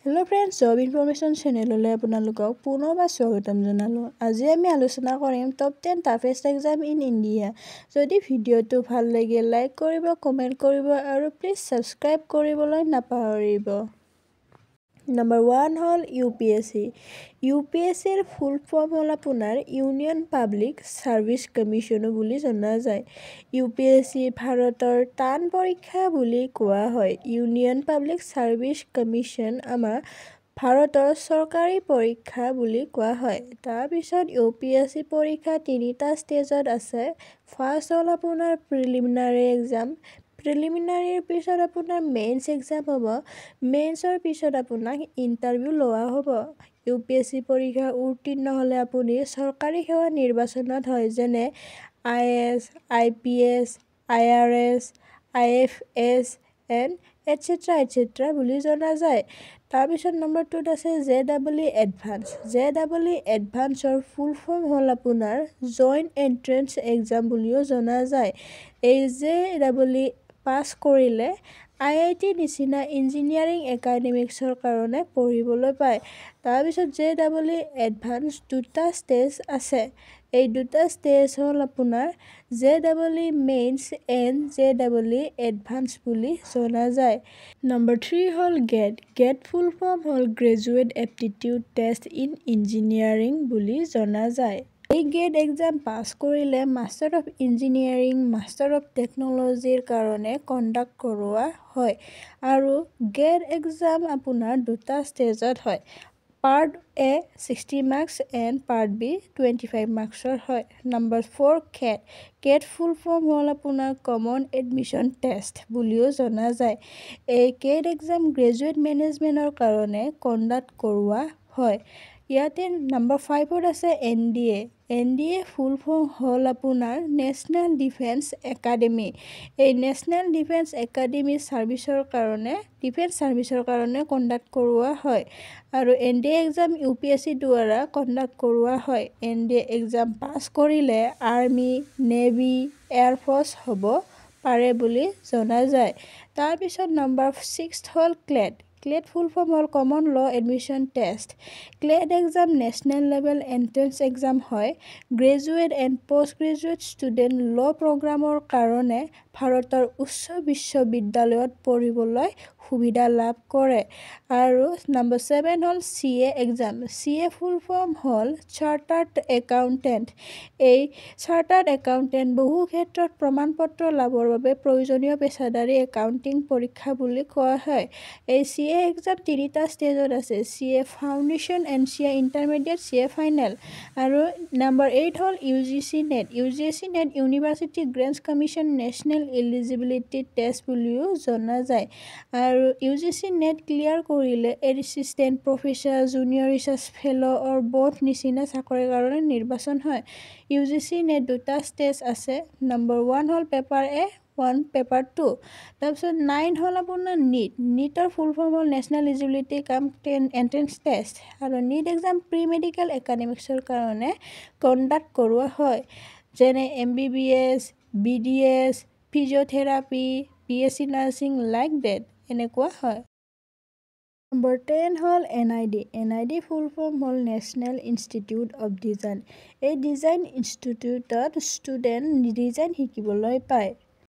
Hello' friends, job information চেনেললৈ আপোনালোকক পুনৰবাৰ স্বাগতম জনালোঁ। আজি আমি আলোচনা কৰিম top 10 toughest exam in India। যদি ভিডিঅ'টো ভাল লাগে, লাইক কৰিব, কমেণ্ট কৰিব আৰু প্লিজ ছাবস্ক্ৰাইব কৰিবলৈ নাপাহৰিব। নম্বৰ 1 হ'ল U P S C. U P S চিৰ ফুল ফৰ্ম হ'ল আপোনাৰ ইউনিয়ন পাব্লিক ছাৰ্ভিচ কমিশ্যনো বুলি জনা যায়। ইউ পি এছ চি ভাৰতৰ টান পৰীক্ষা বুলি কোৱা হয়। ইউনিয়ন পাব্লিক ছাৰ্ভিচ কমিশ্যন আমাৰ ভাৰতৰ চৰকাৰী পৰীক্ষা বুলি কোৱা হয়। তাৰপিছত ইউ পি এছ চি পৰীক্ষা তিনিটা ষ্টেজত আছে। ফাৰ্ষ্ট হ'ল আপোনাৰ প্ৰিলিমিনাৰী এক্সাম। প্ৰিলিমিনাৰীৰ পিছত আপোনাৰ মেইনছ এক্সাম হ'ব। মেইনছৰ পিছত আপোনাক ইণ্টাৰভিউ লোৱা হ'ব। ইউ পি এছ চি পৰীক্ষা উত্তীৰ্ণ হ'লে আপুনি চৰকাৰী সেৱা নিৰ্বাচনত হয়, যেনে I A S, I P S, I R S, I F S and etcetera etcetera বুলি জনা যায়। তাৰপিছত নম্বৰ 2ত আছে J double E advance. J double E এডভান্সৰ ফুল ফৰ্ম হ'ল আপোনাৰ জইণ্ট এণ্ট্ৰেঞ্চ এক্সাম বুলিও জনা যায়। এই জে ডাবল ই পাছ কৰিলে আই I T নিচিনা ইঞ্জিনিয়াৰিং একাডেমিক্সৰ কাৰণে পঢ়িবলৈ পায়। তাৰপিছত জে ডাবল ই এডভান্স দুটা ষ্টেজ আছে। এই দুটা ষ্টেজ হ'ল আপোনাৰ J double E Mains and J double E Advance বুলি জনা যায়। নম্বৰ 3 হ'ল গেট। গেট ফুল ফৰ্ম হ'ল Graduate Aptitude Test in Engineering বুলি জনা যায়। এই গেট এক্সাম পাছ কৰিলে Master of Engineering, Master of টেকন'লজিৰ কাৰণে কণ্ডাক্ট কৰোৱা হয়। আৰু গেট এক্সাম আপোনাৰ দুটা ষ্টেজত হয়, part A 60 marks and part B 25 মাৰ্কছৰ হয়। নম্বৰ 4, কেট। কেট ফুল ফৰ্ম হ'ল আপোনাৰ কমন এডমিশ্যন টেষ্ট বুলিও জনা যায়। এই কেট এক্সাম গ্ৰেজুৱেট মেনেজমেণ্টৰ কাৰণে কণ্ডাক্ট কৰোৱা হয়। ইয়াতে নম্বৰ 5ত আছে N D A. N D A full form হ'ল আপোনাৰ নেশ্যনেল ডিফেন্স একাডেমি। এই নেশ্যনেল ডিফেন্স একাডেমি ছাৰ্ভিচৰ কাৰণে, ডিফেন্স ছাৰ্ভিচৰ কাৰণে কণ্ডাক্ট কৰোৱা হয় আৰু N D A exam U P S চিৰ দ্বাৰা কণ্ডাক্ট কৰোৱা হয়। N D A exam পাছ কৰিলে আৰ্মি, নেভি, এয়াৰফ'ৰ্চ হ'ব পাৰে বুলি জনা যায়। তাৰপিছত নম্বৰ 6 হ'ল ক্লেট। ক্লেট ফুল ফৰ্ম হ'ল Common Law Admission Test। CLAT exam national level entrance exam হয়। Graduate and post graduate student law প্ৰগ্ৰামৰ কাৰণে ভাৰতৰ উচ্চ বিশ্ববিদ্যালয়ত পঢ়িবলৈ সুবিধা লাভ কৰে। আৰু নম্বৰ 7 হ'ল চি এ এক্সাম। চি এ ফুল ফৰ্ম হ'ল চাৰ্টাৰ্ড একাউণ্টেণ্ট। এই চাৰ্টাৰ্ড একাউণ্টেণ্ট বহু ক্ষেত্ৰত প্ৰমাণ পত্ৰ লাভৰ বাবে প্ৰয়োজনীয় পেছাদাৰী একাউণ্টিং পৰীক্ষা বুলি কোৱা হয়। এই চি এ এক্সাম তিনিটা ষ্টেজত আছে, CA Foundation and CA Intermediate, CA Final। আৰু নম্বৰ 8 হ'ল U G C net. U G C NET University Grants Commission National Eligibility Test বুলিও জনা যায়। আৰু U G C net clear কৰিলে assistant professor, junior research fellow or both নিচিনা চাকৰিৰ কাৰণে নিৰ্বাচন হয়। ইউ জি চি নেট দুটা ষ্টেজ আছে। নম্বৰ 1 হ'ল পেপাৰ এ 1, পেপাৰ 2। তাৰপিছত 9 হ'ল আপোনাৰ নীট। নীটৰ ফুল ফৰ্ম হ'ল National Eligibility cum Entrance Test আৰু নীট এক্সাম প্ৰি মেডিকেল একাডেমিক্সৰ কাৰণে কণ্ডাক্ট কৰোৱা হয়, যেনে M B B S, B D S, physiotherapy, B Sc nursing, like that এনেকুৱা হয়। নম্বৰ 10 হ'ল N I D. N I D full form হ'ল national institute of design. এই design ইনষ্টিটিউটত student design শিকিবলৈ পায়।